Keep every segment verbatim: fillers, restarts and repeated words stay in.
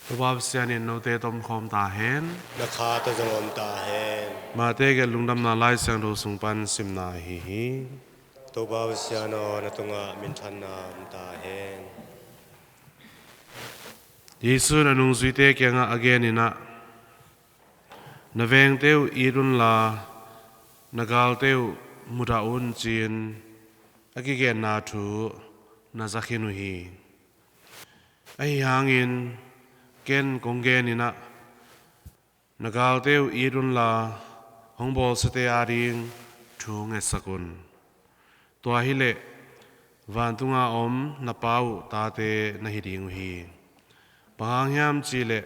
Topa Pasian in note tawh om khawm ta hen. Na kha tawh zong om ta hen. Mate gelh Lungdamna Lai Siangtho sung pan simna ahi hi. Topa Pasian aw, na tungah minthanna om ta hen. Jesu in a nungzuite kiangah a gen in ah, "Na vengte uh it unla, na galte uh mudah un," ci-in a kigenna thu na za khin uh hi. Ahi hangin ken kong gen in ah, "Na galte uh it unla, hong bawlsiate ading thu ngetsak un. Tua hileh vantunga om na Pa uh tate na hi ding uh hi. Bang hang hiam cihleh,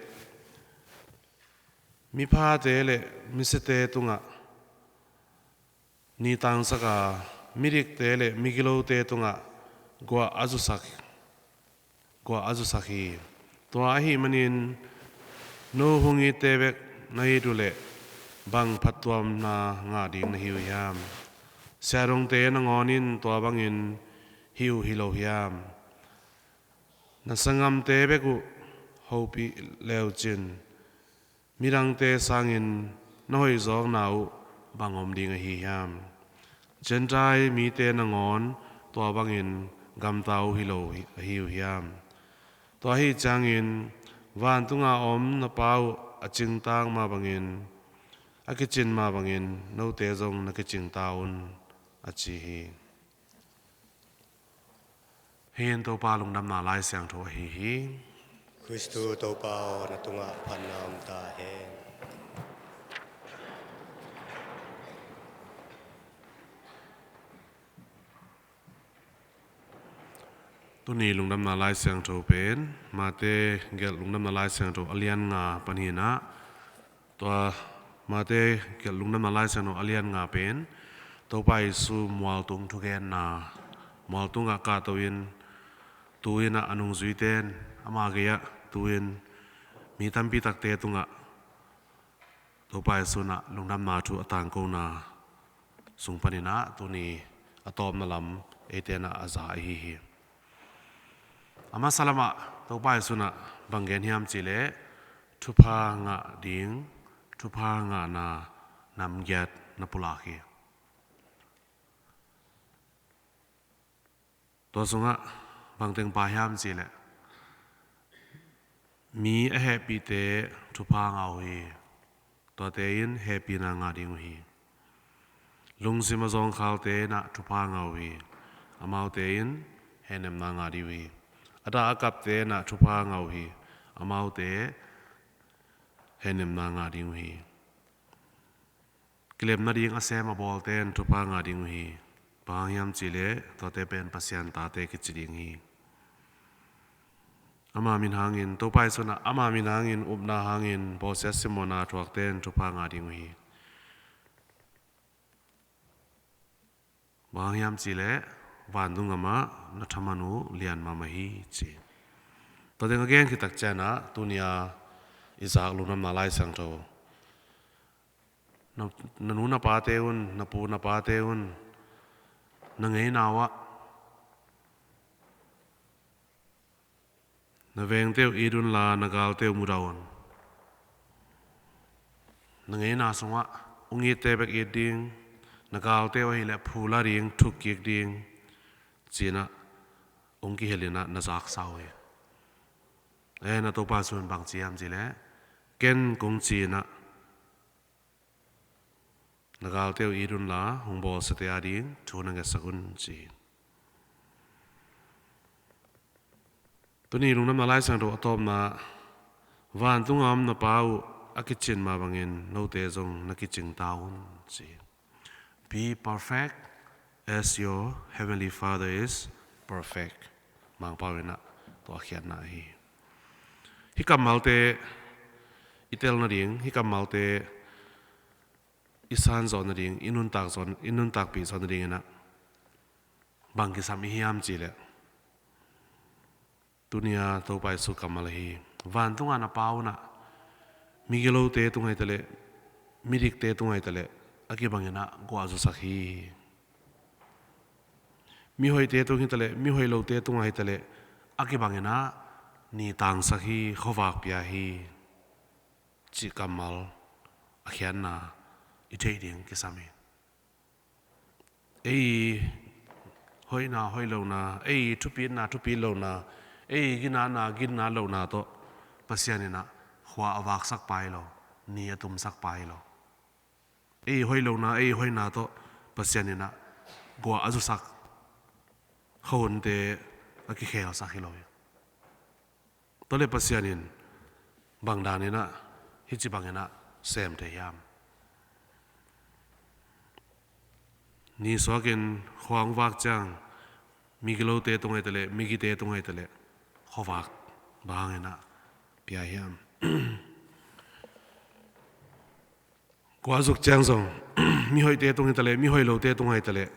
miphate le misiate tungah ni tangsak a, midikte le migilote tungah guah a zusak, guah a zusak hi. Tua ahih manin no hong itte bek na it uhleh bang phattuamna ngah ding na hi uh hiam? Siahdongte nangawn in tua bangin hi uh hi lo hiam? Na sanggamte bek uh hopih le uh cin, midangte sangin na hoihzawkna uh bang om ding ahi hiam? Gentile mite nangawn tua bangin gamta uh hi lo hi, ahi uh hiam? Tua ahi ciangin vantunga om na Pa uh a cingtak mah bangin, a kicin mah bangin note zong na kicing ta un," a ci hi. Hih in Topa Lungdamna Lai Siangtho ahi hi. Khristu Topa aw, na tungah phatna om ta hen. Tuni Lungdamna Lai Siangtho pen Mate gelh Lungdamna Lai Siangtho a lian nga pan hi in ah, tua Mate gelh Lungdamna Lai Siangtho a lian nga pen Topa Jesu mualtung thugenna, mualtungah kahto in, tu-in ah a nungzuite in ama gei-ah tu-in mi tampi takte tungah Topa Jesu in ah lungdamna thu a tangkona sung panin ah tuni a tawpna lam eite in ah a za ahi hi. A masa lamah Topa Jesu in ah bang gen hiam cihleh, thupha ngah ding, thupha ngahna namgiat na pulak hi. Tua sungah bangteng pha hiam cihleh, mi a hehpihte thupha ngah uh hi. Tuate in hehpihna ngah ding uh hi. Lungsim a zawngkhalte in ah thupha ngah uh hi. Amaute in hehnemna ngah ding uh hi. A dah a kapte in ah thupha ngah uh hi. Amaute hehnemna ngah ding uh hi. Kilem nading a sem a bawlte in thupha ngah ding uh hi. Bang hang hiam cihleh, tuate pen Pasian tate kici ding hi. Ama min hangin, Topa Jesu in ah ama min hangin upna hangin bawlsiat simmawhna a thuakte in thupha ngah ding uh hi. Bang hang hiam cihleh, vantung gamah na thaman uh lian mahmah hi, ci. Tua teng a gen khit tak ciangin ah tuni-a i zak Lungdamna Lai Siangtho, na, na nu na pate un, na pu na pate un, na ngeina uh ah, "Na vengte uh it unla, na galte uh mudah un." Na ngeina sungah hong itte bek it ding, na galte uh ahih leh phula ding, thukkik ding, ci-in ah hong kihel in ah na zaksa uh hi. Ahi hangin ah Topa Jesu in bang ci hiam cihleh, "Ken kong ci-in ah, na galte uh it unla, hong bawlsiate ading thu na ngetsak un," ci hi. Tuni Lungdamna Lai Siangtho a tawpna, "Vantunga om na Pa uh a kicin mah bangin note zong na kicing ta un," ci hi. "Be perfect as your heavenly Father is perfect." Mangpau in ah tua khiatna hi. Hih kammalte i tel nading, hih kammalte i san zawh nading, i nuntak zawh, i nuntakpih zawh nading in ah bang kisam i hiam cihleh, tuni-a Topa Jesu kammal ahi, "Vantunga na Pa un ah migilote tung ahi taleh, midikte tung ahi taleh, a kibangin ah guah zusak hi. Mihoihte tung hi taleh, mihoih lote tung ahi taleh, a kibangin ah ni tangsak hi, khuavak pia hi cih kammal a khiatna i theih ding kisam hi. Ei hoihna hoih lohna, ei thupitna thupit lohna, ei ginatna ginat lohna tawh Pasian in ah khua a vaksak pai lo, ni a tumsak pai lo. Ei hoih lohna, ei hoihna tawh Pasian in ah guah a zusak, khuahunte a kikhelsak hi lo hi. Tua leh Pasian in bang dan in ah hih ci bangin ah sem thei hiam? Ni suakin khua hong vak ciang, migilote tung ahi ta leh, migite tung ahi ta leh, khuavak bang hangin ah pia hiam? Guah zuk ciang zong mihoihte tung hi ta leh, mihoih lote tung ahi ta leh,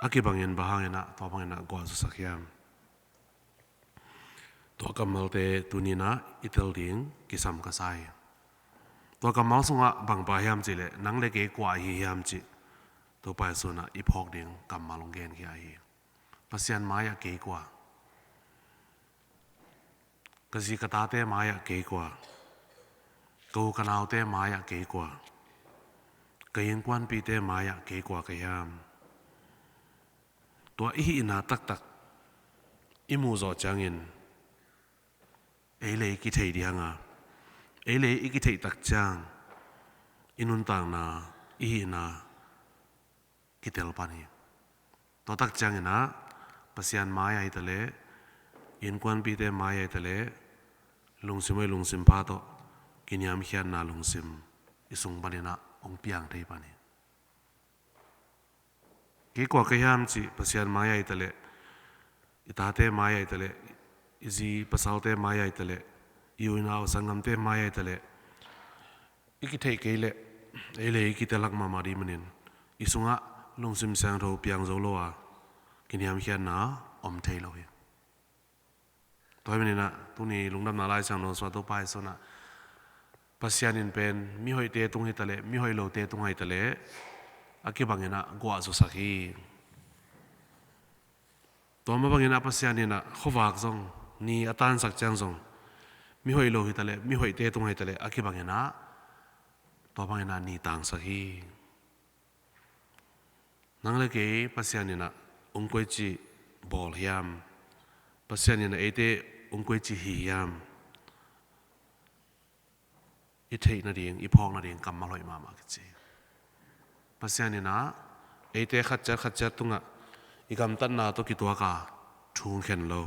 a kibangin bang hangin ah tua bangin ah guah zusak hiam? Tua kammalte tuni in ah i tel ding kisam ka sa hi. Tua kammal sungah bang pha hiam cih leh, nang le kei kua i hi hiam cih Topa Jesu in ah i phawk ding kammal hong genkhia hi. Pasian mai-ah kei kua? Ka zi ka tate mai-ah kei kua? Ka u ka naute mai-ah kei kua? Ka innkuanpihte mai-ah kei kua ka hiam? Tua i hihna taktak i muh zawh ciangin ei le ei kithei ding a, ei le ei i kitheih tak ciang i nuntakna, i hihna kitel pan hi. Tua tak ciangin ah Pasian mai-ah hi ta leh, innkuanpihte mai-ah hi ta leh, lungsim hoih lungsim pha tawh kiniamkhiatna lungsim i sung panin ah hong piang thei pan hi. Kei kua ka hiam cih Pasian mai-ah hi ta leh, i tate mai-ah hi ta leh, i zi pasalte mai-ah hi ta leh, i u i nau sanggamte mai-ah hi ta leh, i kitheih kei leh ei le ei kitelak mahmah ding manin i sungah lungsim siangtho piang zo lo a, kiniamkhiatna om thei lo hi. Tua hi manin ah tuni Lungdamna Laisiangtho sung ah Topa Jesu in ah Pasian in pen mihoihte tung hi ta leh, mihoih lote tung ahi ta leh, a kibangin ah guah zusak hi. Tua mah bangin ah Pasian in ah khuavak zong, ni a tansak ciang zong, mihoih lo hi ta leh, mihoihte tung ahi ta leh, a kibangin ah tua bangin ah ni tangsak hi. Nang le kei Pasian in ah hong koici bawl hiam? Pasian in ah eite hong koici hih hiam? I theih nading, i phawk nading kammal hoih mahmah kici. Pasian in ah eite khatciat khatciat tungah i gamtatna tawh kituak a thu hong khen lo.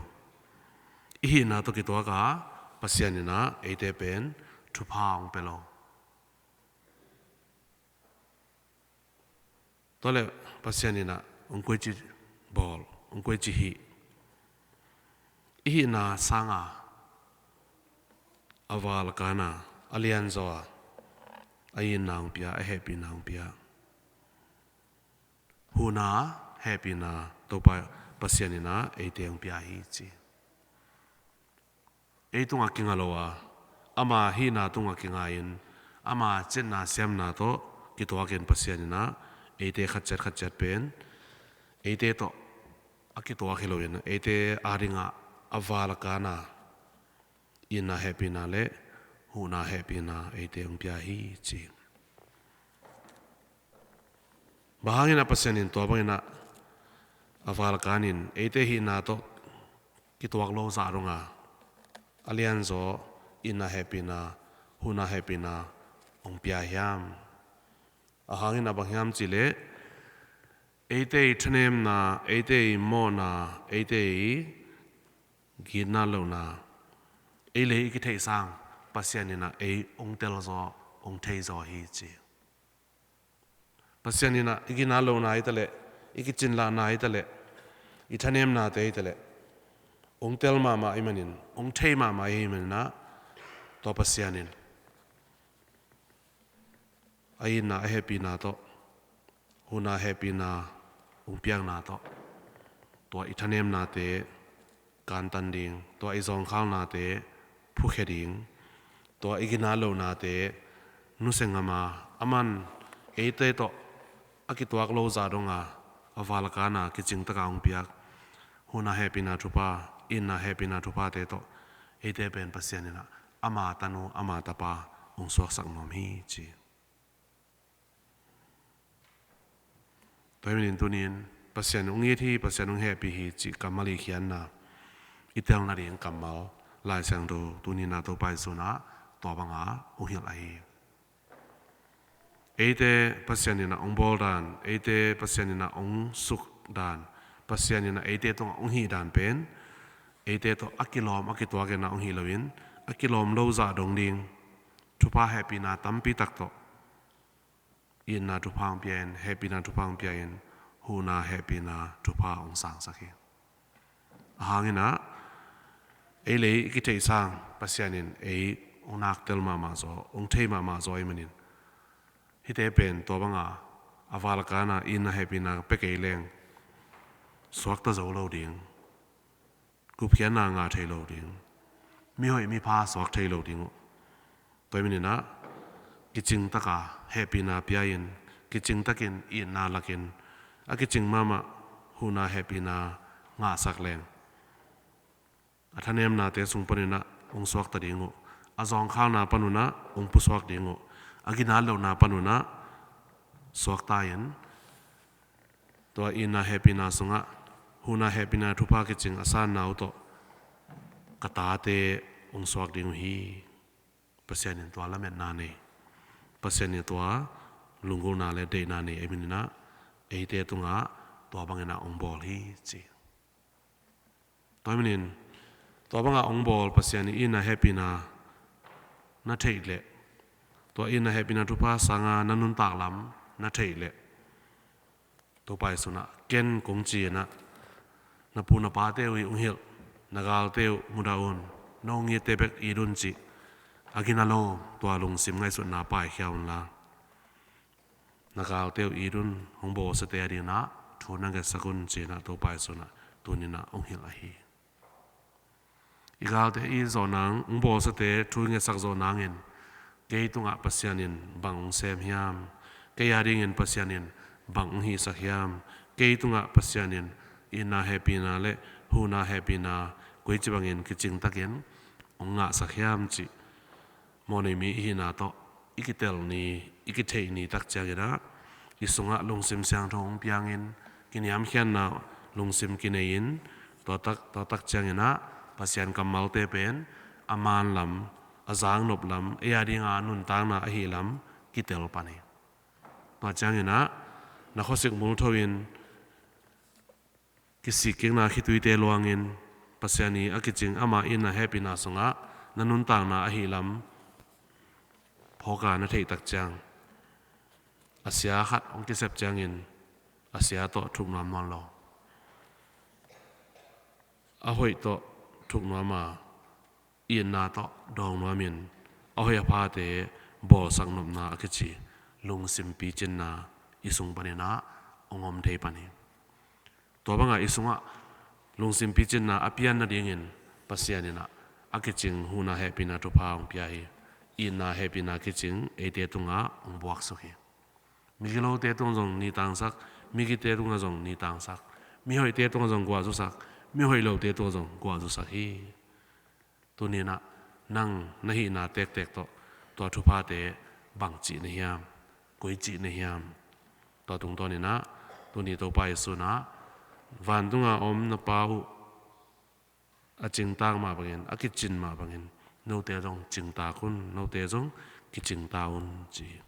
I hihna tawh kituak a Pasian in ah eite pen thupha hong pia lo. Tua leh Pasian in ah hong koici bawl, hong koici hih? I hihna sanga a val a kana, a lianzaw a, a itna hong pia, a hehpihna hong pia. Huhna, hehpihna Topa Pasian in ah eite hong pia hi ci. Ei tungah kinga lo a, ama hihna tungah kinga-in, ama ciatna siamna tawh kituakin Pasian in ah eite khatciat khatciat pen eite tawh a kituak hi loin, eite adingah a val a kana, itna hehpihna le huhna hehpihna eite hong pia hi ci. Bang hangin ah Pasian in tua bangin ah a val a kanin eite hihna tawh kituak lo zah donga a lianzaw itna hehpihna, huhna hehpihna hong pia hiam? A hangin ah bang hiam cih leh, eite i thanemna, eite i mawhna, eite i gitna lohna, ei le ei i kitheih sang Pasian in ah ei hong telzaw, hong theizaw hi ci. Pasian in ah i gitna lohna hi ta leh, i kicinlahna hi ta leh, i thanemnate hi ta leh, hong tel mahmah ahih manin, hong thei mahmah ahih manin ah, tua Pasian in a itna, a hehpihna tawh, huhna hehpihna hong piakna tawh, tua i thanemnate kantan ding, tua i zawngkhalnate phukhia ding, tua i gitna lohnate nusia ngam a, aman eite tawh a kituak lo zah donga a val a kana kicing taka hong piak huhna hehpihna thupha itna hehpihna thuphate tawh eite pen Pasian in ah ama tanu ama tapa hong suaksak nuam hi ci. Tua hi manin tunin Pasian hong it hi, Pasian hong hehpih hi cih kammal i khiatna i tel nading kammal Lai Siangtho tuni-in ah Topa Jesu in ah tua banga hong hilh ahi hi. Eite Pasian in ah hong bawl dan, eite Pasian in ah hong suk dan, Pasian in ah eite tungah hong hih dan pen eite tawh a kilawm a kituak in ah hong hi loin, a kilawm lo zah dong ding thupha hehpihna tampi tak tawh itna thupha hong pia-in, hehpihna thupha hong pia-in, huhna hehpihna thupha hong sangsak hi. Ahang in ah ei le ei i kitheih sang Pasian in ei hong naktel mahmah zaw, hong thei mahmah zaw ahih manin hihte pen tua banga a val a kana itna hehpihna pia kei leng suakta zo lo ding, gupkhiatna ngah thei lo ding, mihoih mipha suak thei lo ding uh. Tua hi manin ah kicing taka hehpihna pia-in, kicing takin itna lakin, a kicing mahmah huhna hehpihna ngahsak leng a thanemnate sung panin ah hong suakta ding uh, a zawngkhalna panun ah hong pusuak ding uh, a ginat lohna panun ah suakta in, tua itna hehpihna sungah huhna hehpihna thupha kicing a sanna uh tawh ka tate hong suak ding uh hi. Pasian in tua lametna nei, Pasian in tua lunggulhna le deihna nei ahih manin ah eite tungah tua bangin ah hong bawl hi ci. Tua hi manin tua bangah hong bawl Pasian in itna hehpihna na theih leh, tua itna hehpihna thupha sanga na nuntak lam na theih leh, Topa Jesu in ah ken kong ci-in ah na pu na pate uh i hong hilh, na galte uh mudah un, no ngiatte bek it un cih a gina lo tua lungsim ngaihsutna paikhia unla, na galte uh it un, hong bawlsiate adingin ah thu na ngetsak un ci-in ah Topa Jesu in ah tuni-in ah hong hilh ahi hi. I galte i zawh nang, hong bawlsiate thu i ngetsak zawh nangin kei tungah Pasian in bang hong sem hiam? Kei adingin Pasian in bang hong hihsak hiam? Kei tungah Pasian in itna hehpihna le huhna hehpihna koici bangin kicing takin hong ngahsak hiam cih mawhnei mi i hihna tawh i kitel ni, i kitheih ni tak ciangin ah i sungah lungsim siangtho hong piangin, kiniamkhiatna lungsim kinei-in, tua tak, tua tak ciangin ah Pasian kammalte pen a man lam, a zaknop lam, ei adinga nuntakna ahih lam kitel pan hi. Tua ciangin ah na khuasik multho-in, kisikkikna khituite luangin, Pasian i a kicing ama itna hehpihna sungah na nuntakna ahih lam phawka na theih tak ciang, a sia khat hong kisep ciangin a sia tawh thuk nuam nawn lo, a hoih tawh thuk nuam a, itna tawh dawng nuamin a hoih a phate bawlsak nopna a kici lungsim picinna i sung panin ah hong om thei pan hi. Tua bangah i sungah lungsim picinna a pian nadingin Pasian in ah a kicing huhna hehpihna thupha hong pia hi. Itna hehpihna kicing eite tungah hong buaksuk hi. Migilote tungah zong nitangsak, migite tungah zong nitangsak, mihoihte tungah zong guahzusak, mihoih lote tungah zong guahzusak hi. Tuni-in ah nang na hihna tektek tawh tua thuphate bang cih na hiam, koi cih na hiam? Tua tungtawnin ah tuni Topa Jesu in ah, vantunga om na Pa uh a cingtak mah bangin, a kicin mah bangin note zong cingtak un, note zong kicingta un ci hi.